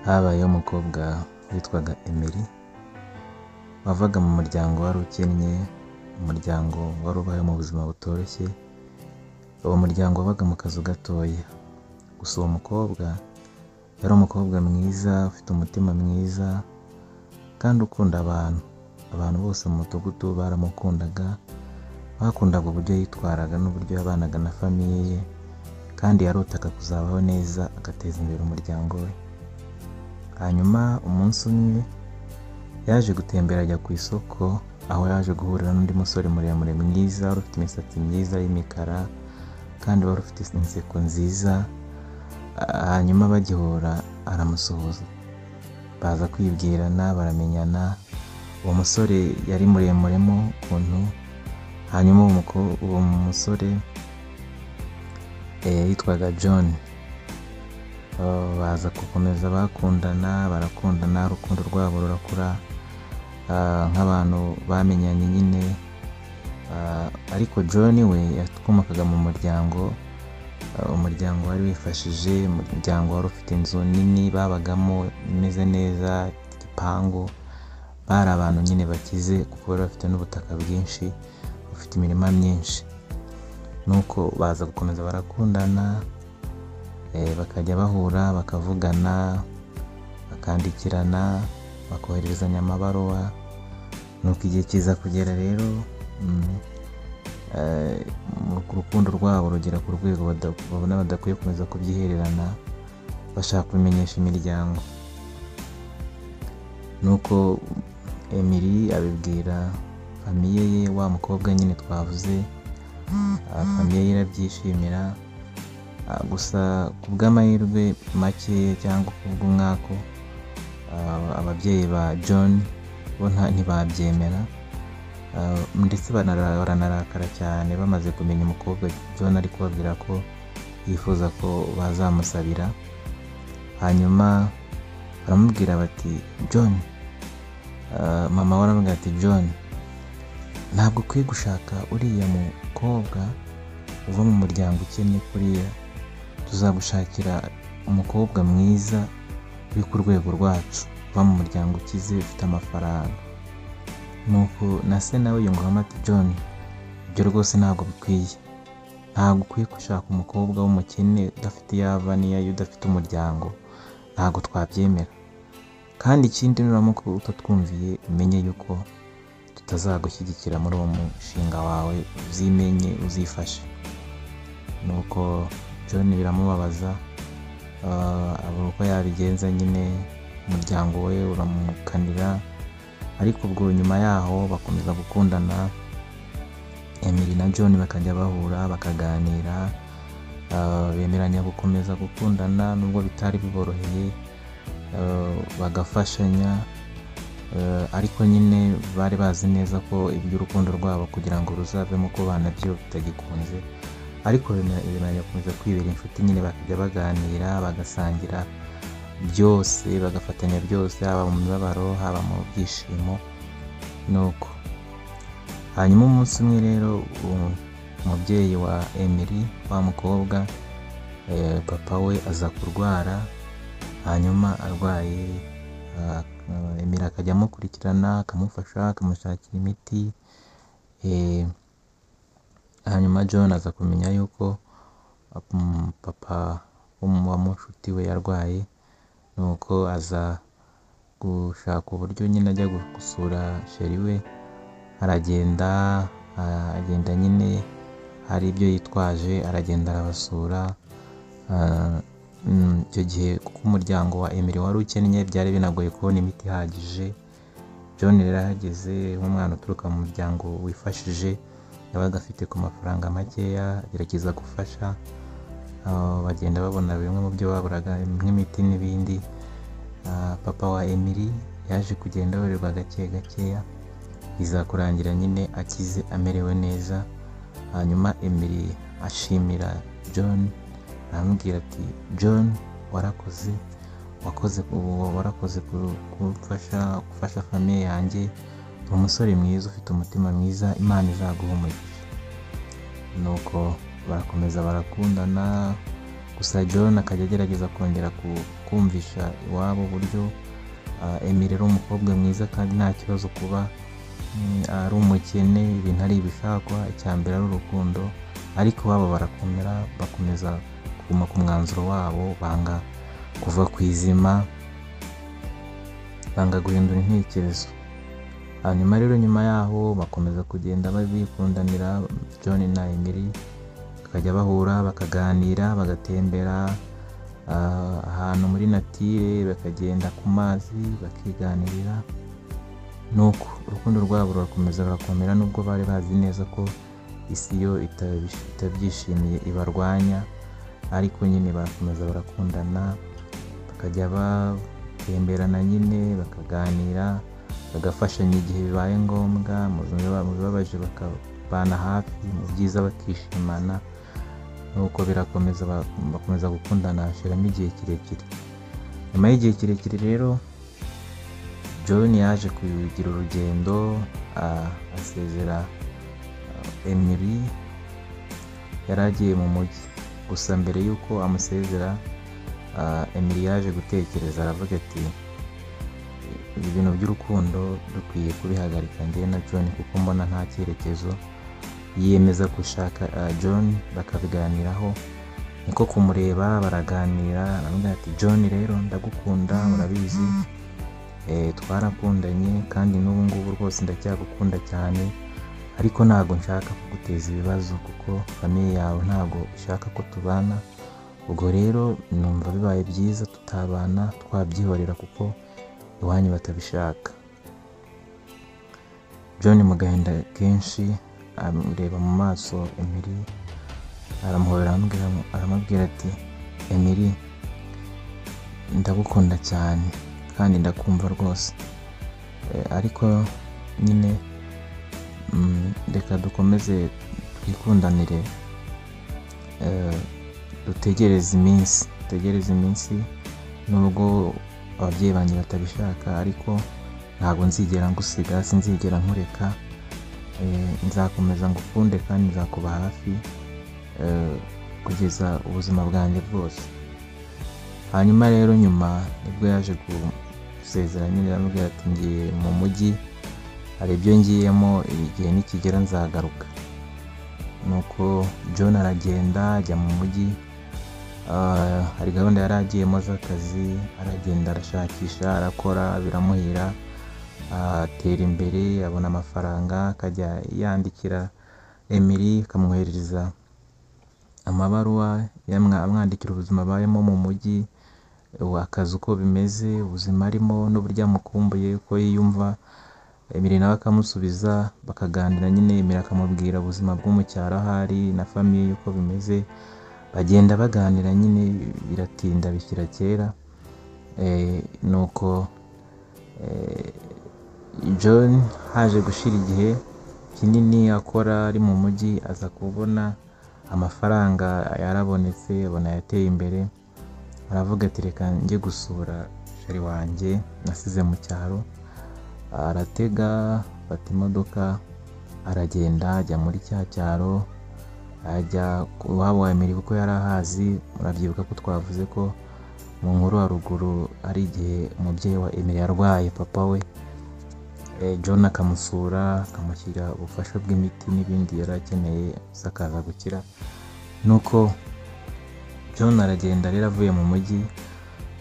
Habayeho umukobwa witwaga Emily wavaga mu muryango wari ukennye, umuryango wari ubayeho mu buzima butoroshye. Uwo muryango wabaga mu kazu gatoya. Gusa uwo mukobwa yari umukobwa mwiza, ufite umutima mwiza kandi ukunda abantu. Abantu bose mu mudugudu baramukundaga, bakundaga uburyo yitwaraga n'uburyo yabanaga na famiye ye, kandi yarotaga kuzabaho neza agateza imbere umuryango we. Hanyuma umunsi umwe yaje gutembera ajya ku isoko, aho yaje guhurira n'undi musore muremure mwiza, wari ufite imisatsi myiza y'imikara kandi wari ufite inseko nziza. Hanyuma bagihura aramusuhuza, baza kwibwirana baramenyana. Uwo musore yari muremuremo ukuntu, hanyuma uwo musore yitwaga John. Baza gukomeza bakundana, barakundana, urukundo rwabo rurakura nk'abantu bamenyanye nyine. Ariko John we yakomokaga mu muryango, umuryango wari wifashije, umuryango wari ufite inzu nini babagamo imeze neza, igipangu. Bari abantu nyine bakize kuko bari bafite n'ubutaka bwinshi, bafite imirima myinshi. Nuko baza gukomeza barakundana, bakajya bahura bakavugana, bakandikirana, bakohererezanya amabaruwa. Nuko igihe kiza kugera rero, urukundo rwabo rugera ku rwego babona badakwiye gukomeza kubyihererana, bashaka kubimenyesha imiryango. Nuko Emily abibwira famiye ye, wa mukobwa nyine twavuze, famiye ye irabyishimira. Gusa ku bw'amahirwe make cyangwa ku bw'umwaku, ababyeyi ba John bo ntibabyemera, ndetse baranarakara cyane bamaze kumenya umukobwa John ari kubabwira ko yifuza ko bazamusabira. Hanyuma baramubwira bati John, mama we aramubwira ati John, ntabwo ukwiye gushaka uriya mukobwa uva mu muryango ukennye kuriya, tuzagushakira umukobwa mwiza uri ku rwego rwacu, uva mu muryango ukize ufite amafaranga. Nuko na se nawe yungamo ati John, ibyo rwose ntabwo bikwiye, ntabwo ukwiye gushaka umukobwa w'umukene udafite iyo ava n'iyo ajya, udafite umuryango, ntabwo twabyemera. Kandi ikindi nuramuka utatwumviye umenye yuko tutazagushyigikira muri uwo mushinga wawe, uzimenye uzifashe. Nuko John biramubabaza, abura uko yabigenza nyine, umuryango we uramukanira. Ariko ubwo nyuma yaho bakomeza gukundana, Emily na John bakajya bahura bakaganira, bemeranya gukomeza gukundana nubwo bitari biboroheye, bagafashanya, ariko nyine bari bazi neza ko iby'urukundo rwabo kugira ngo ruzavemo kubana byo bitagikunze. Ariko bemeranya gukomeza kwibera inshuti nyine, bakajya baganira, bagasangira byose, bagafatanya byose, haba mu mibabaro, haba mu byishimo. Nuko hanyuma umunsi umwe rero umubyeyi wa Emily, wa mukobwa, papa we aza kurwara. Hanyuma arwaye, Emily akajya amukurikirana, akamufasha, akamushakira imiti. Hanyuma John aza kumenya yuko papa wa mushuti we yarwaye, nuko aza gushaka uburyo nyine ajya gusura sheri we. Aragenda, agenda nyine hari ibyo yitwaje, aragenda arabasura. Icyo gihe kuko umuryango wa Emily wari ukennye, byari binagoye kubona imiti ihagije. John rero ahageze nk'umwana uturuka mu muryango wifashije, yabaga afite ku mafaranga makeya, agerageza gufasha. Bagenda babona bimwe mu byo baburaga nk'imiti n'ibindi. Papa wa Emily yaje kugenda aborerwa gake gakeya, biza kurangira nyine akize amerewe neza. Hanyuma Emily ashimira John, aramubwira ati John, warakoze, warakoze kumfasha, gufasha famiye yanjye, uri umusore mwiza ufite umutima mwiza, Imana izaguha umugisha. Nuko barakomeza barakundana, gusa John akajya agerageza kongera kumvisha iwabo uburyo Emily ari umukobwa mwiza kandi nta kibazo kuba ari umukene, ibintu ari ibishakwa, icya mbere ari urukundo. Ariko iwabo barakomera, bakomeza kuguma ku mwanzuro wabo, banga kuva ku izima, banga guhindura intekerezo. Hanyuma rero nyuma yaho bakomeza kugenda bikundanira, John na Emily bakajya bahura bakaganira, bagatembera ahantu muri natire, bakagenda ku mazi bakiganirira. Nuko urukundo rwabo rurakomeza rurakomera, nubwo bari bazi neza ko isi yo itabyishimiye ibarwanya, ariko nyine barakomeza barakundana, bakajya batemberana nyine, bakaganira, bagafashanya igihe bibaye ngombwa, mu bibabaje bakabana hafi, mu byiza bakishimana. Nuko birakomeza, bakomeza gukundana, hashiramo igihe kirekire. Nyuma y'igihe kirekire rero John yaje kugira urugendo, asezera Emily, yari agiye mu mujyi. Gusa mbere y'uko amusezera, Emily yaje gutekereza, aravuga ati ibi bintu by'urukundo dukwiye kubihagarika njye na John, kuko mbona nta cyerekezo. Yiyemeza gushaka John bakabiganiraho. Niko kumureba baraganira, aramubwira ati John rero ndagukunda, urabizi, twarakundanye kandi n'ubu ngubu rwose ndacyagukunda cyane, ariko ntabwo nshaka kuguteza ibibazo kuko famiye yawe ntabwo ishaka ko tubana. Ubwo rero numva bibaye byiza tutabana, twabyihorera kuko iwanyu batabishaka. John mu gahinda kenshi amureba mu maso Emily, aramuhobera, aramubwira ati Emily ndagukunda cyane kandi ndakumva rwose, ariko nyine reka dukomeze twikundanire, dutegereze iminsi, nubwo ababyeyi banjye batabishaka, ariko ntabwo nzigera ngusiga, sinzigera nkureka, nzakomeza ngukunde kandi nzakuba hafi kugeza ubuzima bwanjye bwose. Hanyuma rero nyuma nibwo yaje gusezera nyine, aramubwira ati ngiye mu mujyi, hari ibyo ngiyemo, igihe nikigera nzagaruka. Nuko John aragenda ajya mu mujyi, hari gahunda yari agiyemo z'akazi, aragenda arashakisha, arakora, biramuhira, atera imbere, abona amafaranga, akajya yandikira Emily, akamwoherereza amabaruwa amwandikira ubuzima abayemo mu mujyi, akazi uko bimeze, ubuzima arimo n'uburyo amukumbuye, uko yiyumva. Emily nawe akamusubiza, bakaganira nyine, Emily akamubwira ubuzima bwo mu cyaro aho ari na famiye uko bimeze. Bagenda baganira nyine, biratinda bishyira kera. Nuko John haje gushira igihe kinini akora ari mu mujyi, aza kubona amafaranga yarabonetse, abona yateye imbere, aravuga ati reka njye gusura sheri wanjye nasize mu cyaro. Aratega, afata imodoka, aragenda ajya muri cya cyaro, ajya iwabo wa Emily kuko yari ahazi. Murabyibuka ko twavuze ko mu nkuru haruguru ari igihe umubyeyi wa Emily yarwaye, papa we, John akamusura, akamushyira ubufasha bw'imiti n'ibindi yari akeneye, akaza gukira. Nuko John aragenda rero avuye mu mujyi,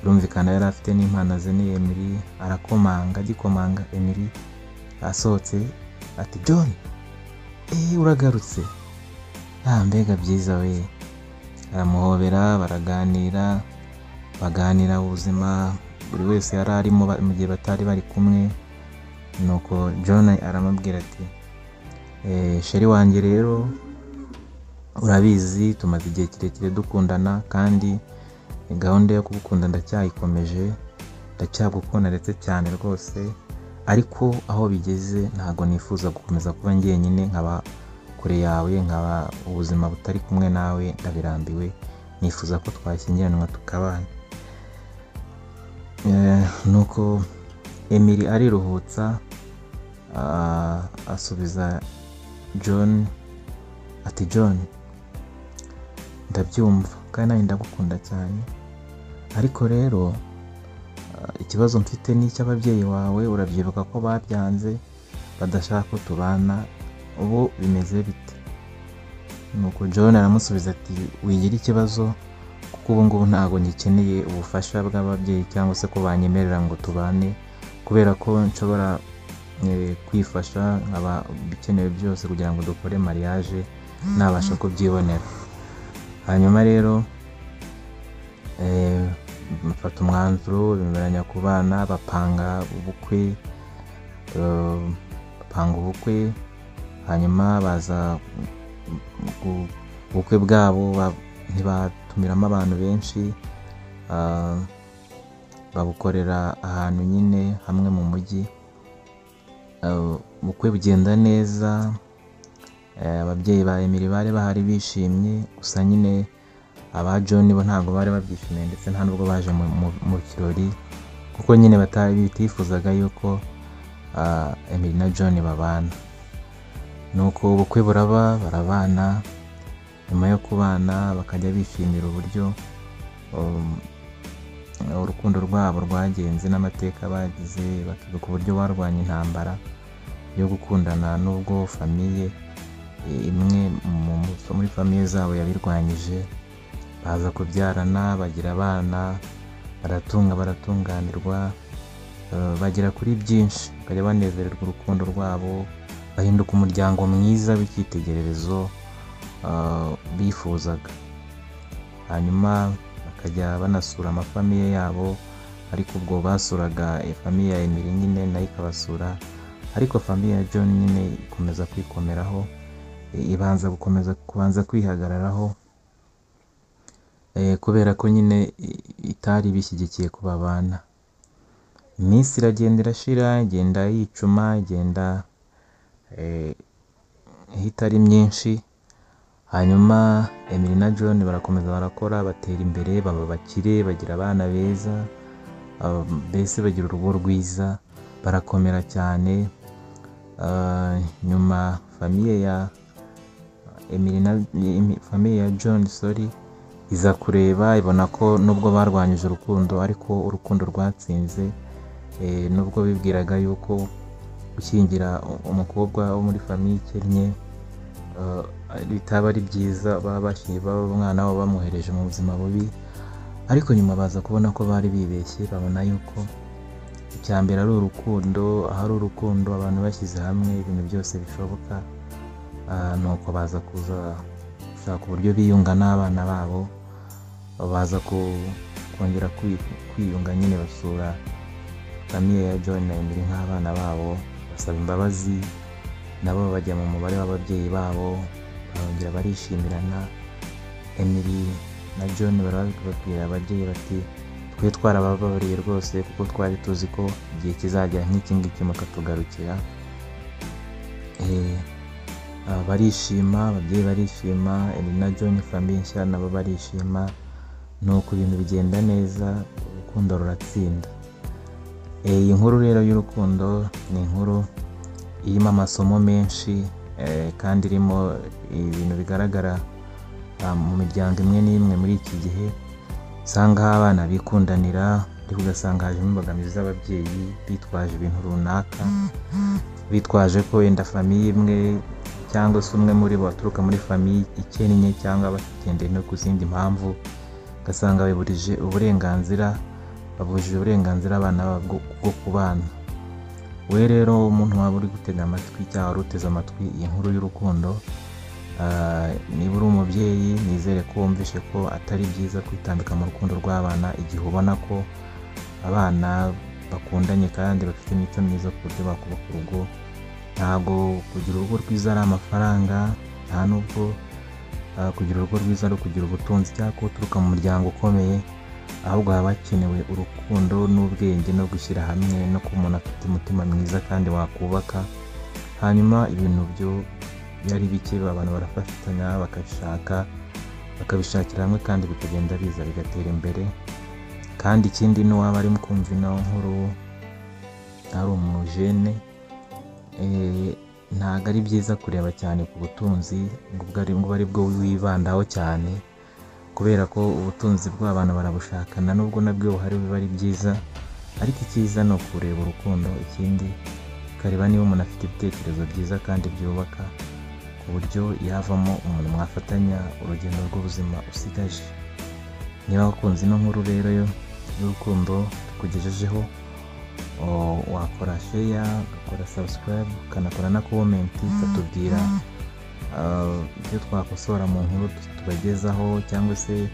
birumvikana yari afite n'impano azaniye Emily, arakomanga, agikomanga Emily asohotse ati John, uragarutse, mbega byiza we. Aramuhobera, baraganira, baganira ubuzima buri wese yari arimo mu gihe batari bari kumwe. Nuko John aramubwira ati sheri wanjye rero urabizi tumaze igihe kirekire dukundana, kandi gahunda yo kugukunda ndacyayikomeje, ndacyagukunda ndetse cyane rwose, ariko aho bigeze ntabwo nifuza gukomeza kuba njyenyine, nkaba kure yawe, nkaba ubuzima butari kumwe nawe, ndabirambiwe, nifuza ko twashyingiranwa tukabana. Nuko Emily ariruhutsa, asubiza John ati John ndabyumva kandi nanjye ndagukunda cyane, Ariko rero ikibazo mfite ni icy'ababyeyi bawe, urabyibuka ko babyanze badashaka ko tubana, ubu bimeze bite? Nuko John aramusubiza ati wigira ikibazo kuko ubu ngubu ntabwo ngikeneye ubufasha bw'ababyeyi cyangwa se ko banyemerera ngo tubane, kubera ko nshobora kwifasha nkaba ibikenewe byose kugira ngo dukore mariage nabasha kubyibonera. Hanyuma rero bafata umwanzuro bemeranya kubana, bapanga ubukwe, hanyuma baza ubukwe bwabo ntibatumiramo abantu benshi, babukorera ahantu nyine hamwe mu mujyi. Ubukwe bugenda neza, ababyeyi ba Emily bari bahari bishimye, gusa nyine aba John bo ntabwo bari babyishimiye ndetse nta nubwo baje mu kirori, kuko nyine batifuzaga yuko Emily na John babana. Nuko ubukwe buraba, barabana. Nyuma yo kubana bakajya bishimira uburyo urukundo rwabo rwagenze n'amateka bagize, bakibuka uburyo barwanya intambara yo gukundana nubwo famiye imwe muri famiye zabo yabirwanyije. Baza kubyarana, bagira abana, baratunga, baratunganirwa, bagera kuri byinshi, bakajya banezererwa urukundo rwabo, bahinduka umuryango mwiza w'icyitegererezo bifuzaga. Hanyuma bakajya banasura amafamiye yabo, ariko ubwo basuraga famiye ya Emily nyine nayo ikabasura, ariko famiye ya John nyine ikomeza kwikomeraho, ibanza gukomeza kubanza kwihagararaho, kubera ko nyine itari bishyigikiye ko babana. Iminsi iragenda irashira, igenda yicuma, igenda ihita ari myinshi. Hanyuma Emily na John barakomeza barakora, batera imbere, baba bakire, bagira abana beza, mbese bagira urugo rwiza, barakomera cyane. Nyuma famiye ya Emily na famiye ya John sorry iza kureba, ibona ko nubwo barwanyije urukundo ariko urukundo rwatsinze. Nubwo bibwiraga yuko gushyingira umukobwa wo muri famiye ikennye bitaba ari byiza, baba umwana wabo bamwohereje mu buzima bubi, ariko nyuma baza kubona ko bari bibeshye, babona yuko icya mbere ari urukundo, ahari urukundo abantu bashyize hamwe ibintu byose bishoboka. Nuko baza kuza gushaka uburyo biyunga n'abana babo, baza kongera kwiyunga nyine, basura famiye ya John na Emily nk'abana babo, basaba imbabazi, nabo bajya mu mubare w'ababyeyi babo, barongera barishimirana. Emily na John barababwira ababyeyi bati twe twarabababariye rwose, kuko twari tuzi ko igihe kizagera nk'iki ngiki mukatugarukira. Barishima, ababyeyi barishima, Emily na John famiye nshya nabo barishima. Nuko ibintu bigenda neza, urukundo ruratsinda. Iyi nkuru rero y'urukundo ni inkuru irimo amasomo menshi, kandi irimo ibintu bigaragara mu miryango imwe n'imwe muri iki gihe, usanga aho abana bikundanira, ariko ugasanga hajemo imbogamizi z'ababyeyi bitwaje ibintu runaka, bitwaje ko wenda famiye imwe cyangwa se umwe muri bo aturuka muri famiye ikennye, cyangwa bagendeye no ku zindi mpamvu, ugasanga biburije uburenganzira, babujije uburenganzira abana babo bwo kubana. We rero umuntu waba uri gutega amatwi cyangwa wari uteze amatwi iyi nkuru y'urukundo, niba uri umubyeyi nizere ko wumvishe ko atari byiza kwitambika mu rukundo rw'abana igihe ubona ko abana bakundanye kandi bafite imico myiza ku buryo bakubaka urugo. Ntabwo kugira urugo rwiza ari amafaranga, nta nubwo kugira urugo rwiza ari ukugira ubutunzi cyangwa guturuka mu muryango ukomeye, ahubwo haba hakenewe urukundo n'ubwenge no gushyira hamwe, no kuba umuntu afite umutima mwiza kandi wakubaka. Hanyuma ibintu byo byari bike, abantu barafatanya bakabishaka, bakabishakira hamwe kandi bikagenda biza bigatera imbere. Kandi ikindi n'uwaba arimo kumva ino nkuru ari umujene, ntabwo ari byiza kureba cyane ku butunzi ngo ari bwo wibandaho cyane, Kubera ko ubutunzi bw'abantu barabushakana, nubwo nabwo buhari biba ari byiza, ariko icyiza ni ukureba urukundo, ikindi ukareba niba umuntu afite ibitekerezo byiza kandi byubaka, ku buryo yavamo umuntu mwafatanya urugendo rw'ubuzima usigaje. Niba wakunze ino nkuru rero y'urukundo tukugejejeho, wakora share, ugakora subscribe, ukanakora na comment, ukatubwira ibyo twakosora mu nkuru tubagezaho, cyangwa se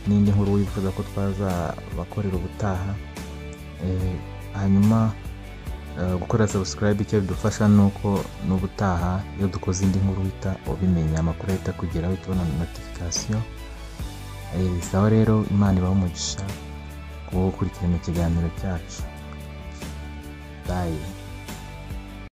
n'indi nkuru wifuza ko twazabakorera ubutaha. Hanyuma gukora subscribe icyo bidufasha ni uko n'ubutaha iyo dukoze indi nkuru uhita ubimenya, amakuru ahita akugeraho, uhita ubona notification. Sawa rero, Imana ibahe umugisha wo gukurikirana ikiganiro cyacu. Bye.